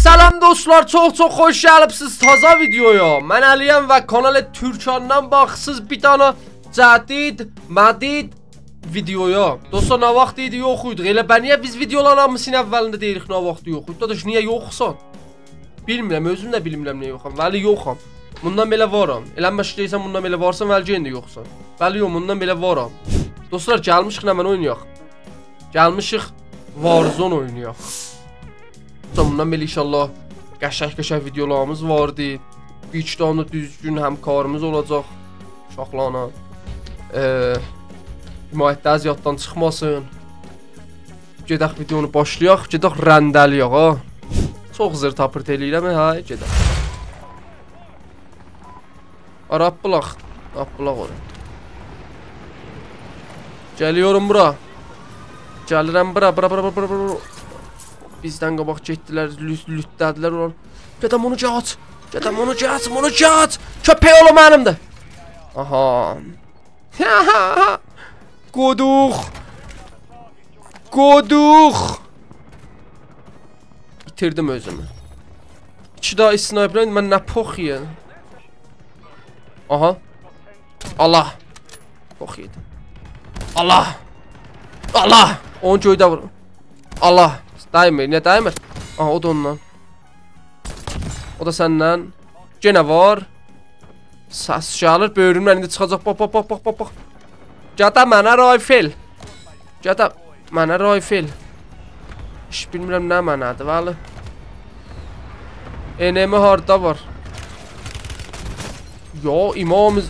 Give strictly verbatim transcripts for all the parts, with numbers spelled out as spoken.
سلام دوستلار، چوخ چوخ خوش گلیبسیز تازا ویدیویا. من علی‌یم و کانال تورکاندان باخیسیز بیر دانا جدید مدید ویدیویا. دوستلار، نه واخت ایدی یوخ ایدیک. ائله به نییه بیز ویدیولارین هامیسینین اوّلینده دئییریک نه واخت یوخ ایدیک؟ داداش، نییه یوخسان؟ بیلمیرم، اؤزوم ده بیلمیرم نییه یوخام. ولی یوخام. بوندان بئله وارام. ائله باش دئییرسن بوندان بئله وارسان، ولی یئنه ده یوخسان. ولی یوخ، بوندان بئله وارام. دوستلار، گلمیشیک نمنه اوینایاق؟ گلمیشیک Warzone اوینایاق. بوندان بئله ان‌شاءالله قشنگ قشنگ ویدیولاریمیز واردی. بیر ایکی دانا دوزگون همکاریمیز اولاجاق اوشاقلارلا. ائ، حمایتده از یاددان چیخماسین. گئدک ویدیونو باشلایاق، گئدک رنده‌له‌یک ها. چوخ زیرتاپیرت ائله‌ییرم، هه، گئدک. آرا، آپبولاق. آپبولاق اورا. گلیرم بورا. گلیرم بورا، بورا، بورا، بورا، بورا، بورا. بیزدن قاباق گئتدیلر، لوت-، لوتله‌دیلر اورانی. گئدم اونو گئت. گئدم اونو گئت، اونو گئت. کؤپک اوغلو منیمدیر. آها. قودوق. قودوق. ایتیردیم اؤزومو. ایکی دانا اسنایپر، من نه پوخ یئیه‌جم. آها. الله. پوخ یئدیم. الله. الله. اونو گؤیده وور. الله. دیمیر، نییه دیمیر؟ آها، او دا اوندان. او دا سندن. یئنه وار. سس گلیر، بؤیرومدن ایندی چیخاجاق. باخ، باخ، باخ، باخ، باخ، باخ. گده منه رایفل. گده منه رایفل. هئچ بیلمیرم نمنه‌دیر، ولی. انمی هاردا وار؟ یا امام ز-،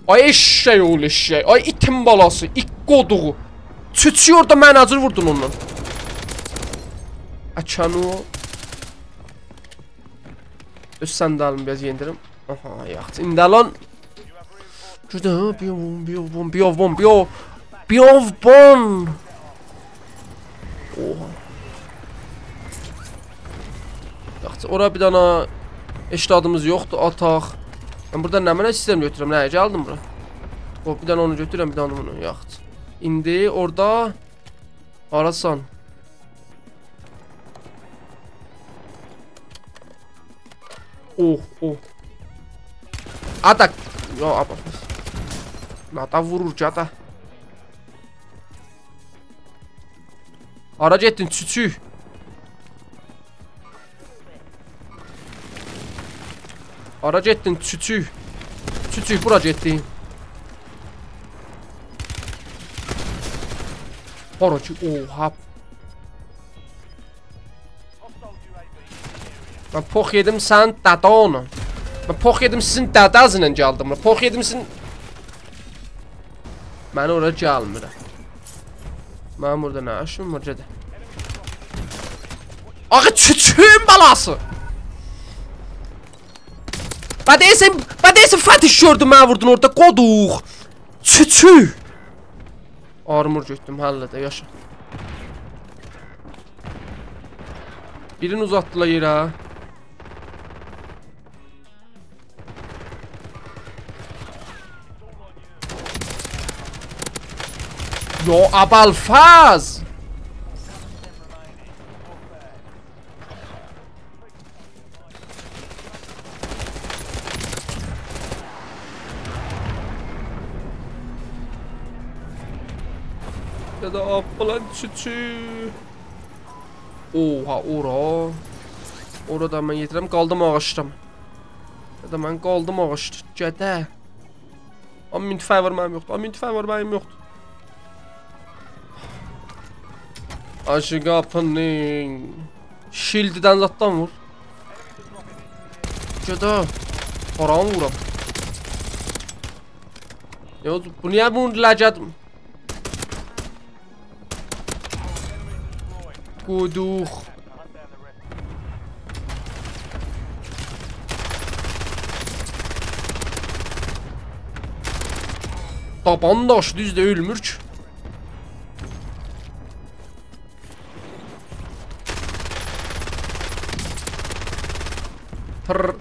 آی ائششک اوغلو ائششک. آی ایتین بالاسی، ایت قودوغو. چوچویو اورادا منه جور ووردون اوننان. اکنو. اؤز صندلیمی بیر آز یئندیریم. آها، یاخشی. ایندی الان. گؤده، بیووبون، بیووبون، بیووبون، بیوو-، بیووبون. اوها. یاخشی، اورا بیر دانا هئچ زادیمیز یوخدور، آتاق. من بورادا نمنه ایسته‌ییرم گؤتورم، نه، گلدیم بورا. او، بیر دانا اونو گؤتورورم، بیر دانا بونو، یاخشی. ایندی اورادا هاراسان؟ اوه، اوه. آتاق. یا، آبا. نادا وورور، گده. هارا گئتدین، چوچو؟ هارا گئتدین، چوچو؟ چوچو، بورا گئتدین. هارا کی، اوها. من پوخ یئدیم سنین دده‌نن. من پوخ یئدیم سیزین دده‌زله گلدیم. من پوخ یئدیم سیزین. من اورا گلمیرم. منیم بورادا نه ایشیم وار، گئده. آخی چوچویون بالاسی. بعد ایسه، بعد ایسه فتیش گؤردوم، منی ووردون اورادا، قودوق. چوچو. آرمور گؤتدوم، حلله ده، یاشا. بیرینی اوزاتدیلار یئره. یا ابوالفضل! یا دا آپلان چوچو. اوها، اورا. اورا دا من یئتیرم، قالدیم آغاجدا. یا دا من قالدیم آغاجدا. گده. آمما مین تفنگ وار، منیم یوخدور. آمما مین تفنگ وار، منیم یوخدور. آشی قاپینین شیلدیدن زاددان وور. گده. هارانی وورام؟ یا، بو نییه بونو لگد؟ قودوق. دابان داش، دوزدور، اؤلمور کی. تیر،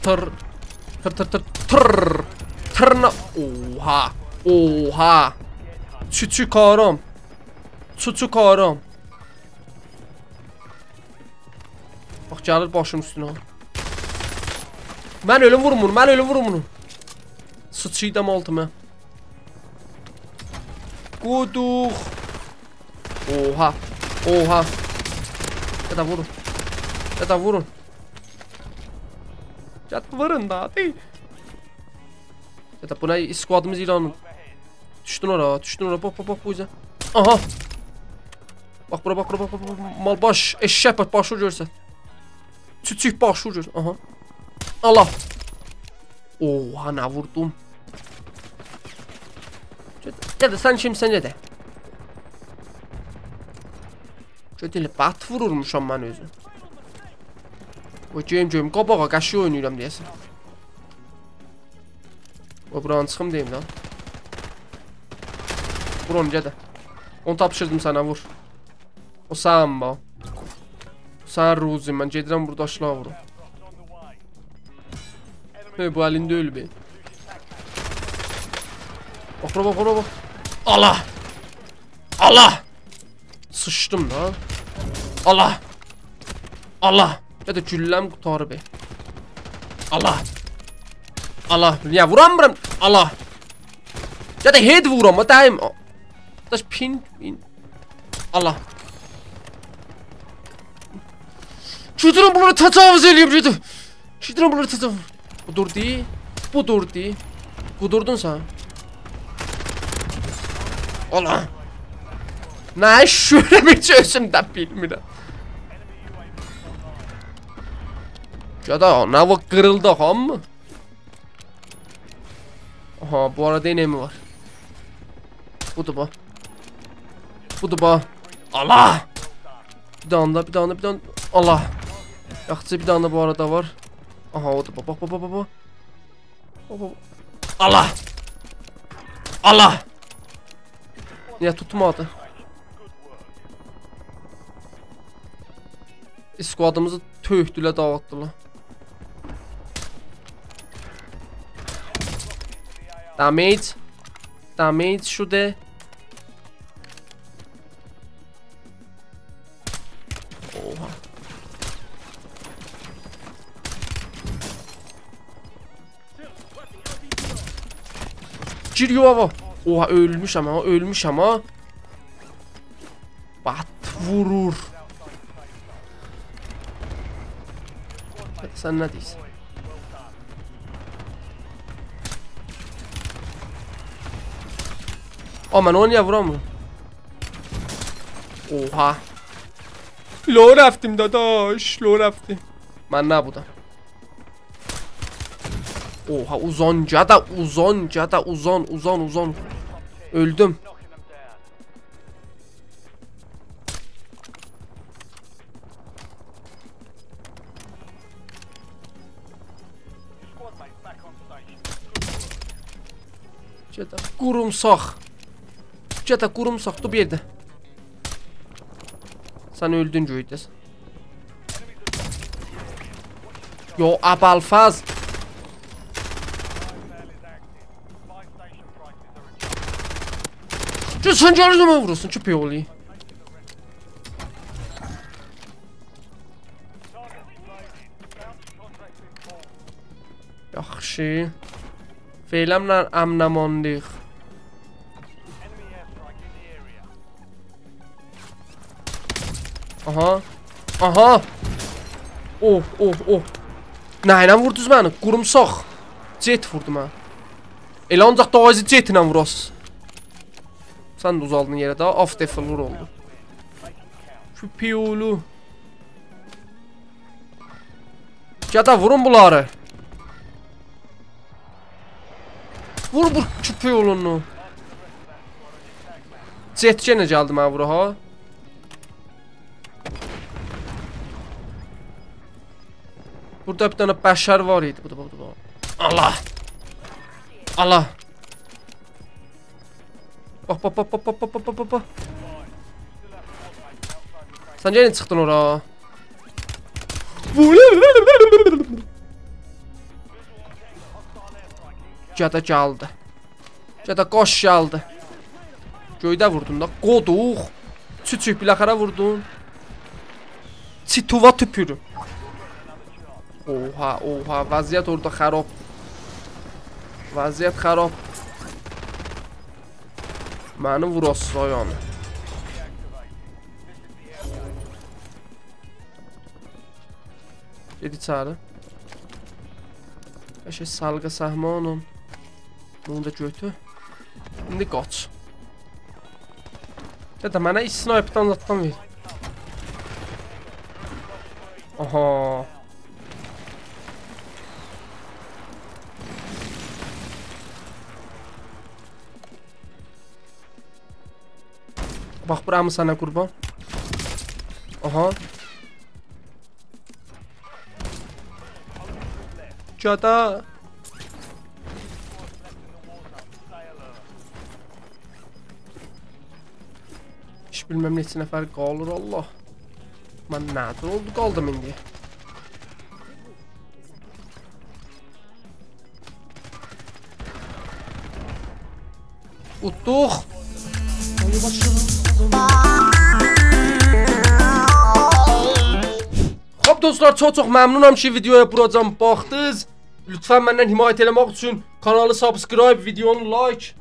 تیر، تیر، تیر، تیر، تیر. تیرنا-، اوها، اوها. چوچو کارام. چوچو کارام. گلیر باشیمین اوستونه. من اؤلوم، وورون بونو، من اؤلوم، وورون بونو. سیچیردیم آلتیما. قودوق. اوها. اوها. گئده وورون. گئده وورون. گئده وورون دا، دئییل. گئده بو نه، اسکوادیمیز ایران. دوشدون اورا، دوشدون اورا. باخ، باخ، باخ، بو اوزه. آها. باخ بورا، باخ بورا، باخ، باخ، باخ. مال باش، ائششک باش، باشی گؤرسن. چوچوک باشی گؤر. آها. الله. اوها، نه ووردوم. گئده، گئده، سن کیمسن، گئده. گئده، ائله بد وورورموشام من اؤزوم. او گئیم، گئیم، قاباغا قشنگ اویناییرام دئیه‌سن. او بورانی چیخیم دئییم ده. وور اونو، گئده. اونو تاپشیردیم سنه، وور. او سن باخ. سن روزی، من گئدیرم بورادا آشلاغی ووروم. هئی، بو الینده اؤل بیر. باخ بورا، باخ بورا، باخ. الله! الله! سیچدیم دا. الله! الله! گئده گولله‌م قوتاریب. الله! الله! نییه ووراممیرام؟ الله! گئده هئد وورام، دایم. داش پین، پین. الله. گئدیرم بونلارا تجاوز ائله‌ییم، گئدیر. گئدیرم بونلارا تجاوز. بو دوردو. بو دوردو. قودوردون سن. الله. نه ایش گؤرم، هئچ اؤزوم ده بیلمیرم. گئده، نه وار، قیریلدی هامی. آها، بو آرادا انمی وار. بودور باخ. بودور باخ. الله! بیر دانا دا، بیر دانا دا، بیر دانا. الله! یاخشی، بیر دانا بو آرادا وار. آها، اودور باخ، باخ، باخ، باخ، باخ. باخ، باخ. الله! الله! نییه توتمادی؟ اسکوادیمیزی تؤکدولر، داغیتدیلار. Damage. Damage شده. اوها. گیر، یووا. اوها، اؤلموشم ها، اؤلموشم ها. بد وورور. سن نه دئییرسن؟ آ، من اونو نییه وورامیرام؟ اوها. لو رفتیم داداش، لو رفتیم. من نبودم. اوها، اوزان، گده، اوزان، گده، اوزان، اوزان، اوزان. اؤلدوم. گده، قورومساق. گده، قورومساق، دور بیر یئرده. سن اؤلدون، گؤیده‌سن. یا ابوالفضل. گل سن گل اؤزومه وورورسان، کؤپک اوغلو. یاخشی. فعلاً امن-امانلیق. آها. آها. اوه، اوه، اوه. نه ایله ووردونوز منی؟ قورومساق. جت ووردو منی. ائله آنجاق دا آیزی جت ایله ووراسیز. سن ده اوزالدین یئره ده. آف دفعه وور اولدو. کؤپک اوغلو. گده، وورون بونلاری. وور بو کؤپک اوغلونو. جت یئنه گلدی منه وورا ها. بورادا بیر دنه بشر وار ایدی. بو دا، بو دا، بو دا. الله. الله. باخ، باخ، باخ. سن یئنه چیخدین اورا. گده گلدی. گده قاچ گلدی. گؤیده ووردون دا. قودوق. چوچوک، بالاخره ووردون. چیتووا توپوروم. اوها، اوها، وضعیت اورادا خراب. وضعیت خراب. منی ووراسلایان. گئت ایچری. قشنگ سلیقه سهمانین. بونو دا گؤتور. ایندی قاچ. دده، منه اسنایپدان زاددان وئر. آها. باخ، بورا، عمی، سنه قوربان. آها. گده. هئچ بیلمیرم نئچه نفر قالیر، الله. من نه جور اولدو، قالدیم ایندی. اوتدوق. خب دوستلار، چوخ چوخ ممنونام کی ویدیویا بوراجان باخدینیز. لطفاً مندن حمایت ائله‌مک اوچون کانالی سابسکرایب، ویدیونو لایک.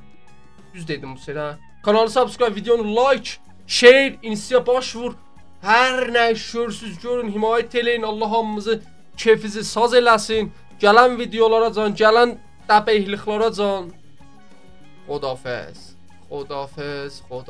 دوز دئدیم بو سفر. کانالی سابسکرایب، ویدیونو لایک، شیر، اینستایا باش وور. هر نه ایش گؤرورسوز گؤرون، حمایت ائله‌یین. الله هامیمیزی کئفیزی ساز ائله‌سین. گلن ویدیولاراجان، گلن دبه‌لیکلراجان. خداحافظ. خداحافظ. خداحافظ.